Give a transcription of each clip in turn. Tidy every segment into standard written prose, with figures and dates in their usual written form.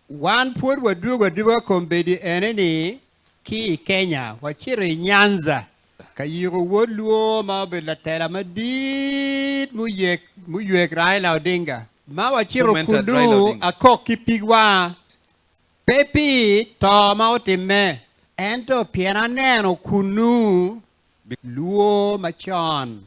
Wan pwod wadwogo adwoga kombeddi ene-ni ki i Kenya, wacito i Nyanza ka yiko wod Luo ma obedo latela madit muywek Raila Odinga. Ma wacito kunnu akok ki pig wanga, pe pi to ma otimme, ento pien aneno kunnu Luo macon,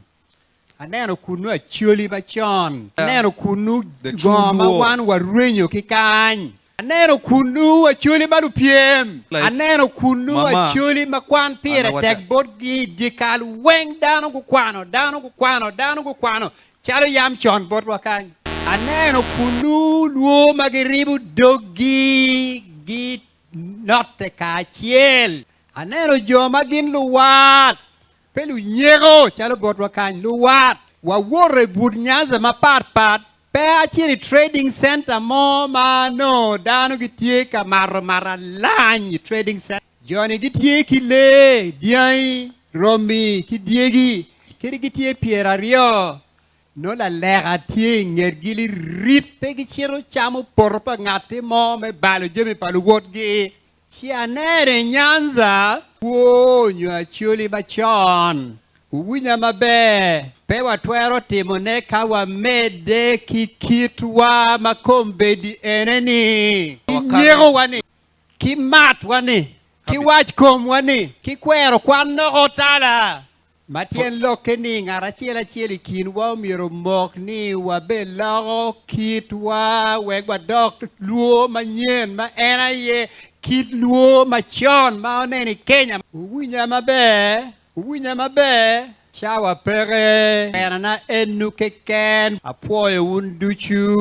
aneno kunnu Acholi macon, aneno kunnu go ma wan warwenyo ki kany, aneno kunnu Acholi ma lupyem, aneno kunnu Acholi ma kwan pire tek botgi i dyekal weng, dano gukwano, dano gukwano, dano gukwano calo yam con botwa kany. Aneno kunnu Luo ma giribo doggi ginotte kacel. Aneno jo ma gin luwat, pe lunyeko calo botwa kany, luwat. Wawoto i but nyanza mapatpat, pe acito i trading center mo ma nongo dano gitye ka mato mato alany i trading center. Jo-ni gitye ki lee, dyangi, romi ki dyegi, kadi gitye 20, nongo laleka tye i ngetgi lirit, pe gicito camo poto pa ngatti mo me balo jami pa luwotgi. Ci aneno i nyanza kwo nyo Acholi macon. Wuwinya maber, pe watwero timone ka wamedde ki kitwa ma kombeddi ene-ni, ki nyekowa-ni, ki matwa-ni, ki wackomwa-ni, ki kwero kwan noko otala. Ma tyen lokke ni ngat acel acel i kinwa omyero omok ni wabeloko kitwa wek wadok Luo manyen ma en aye kit Luo macon ma oneno i Kenya. Wuwinya maber? Wuwinya maber? Cawa peke. Kwenana enu keken. Apwoyo wun ducu.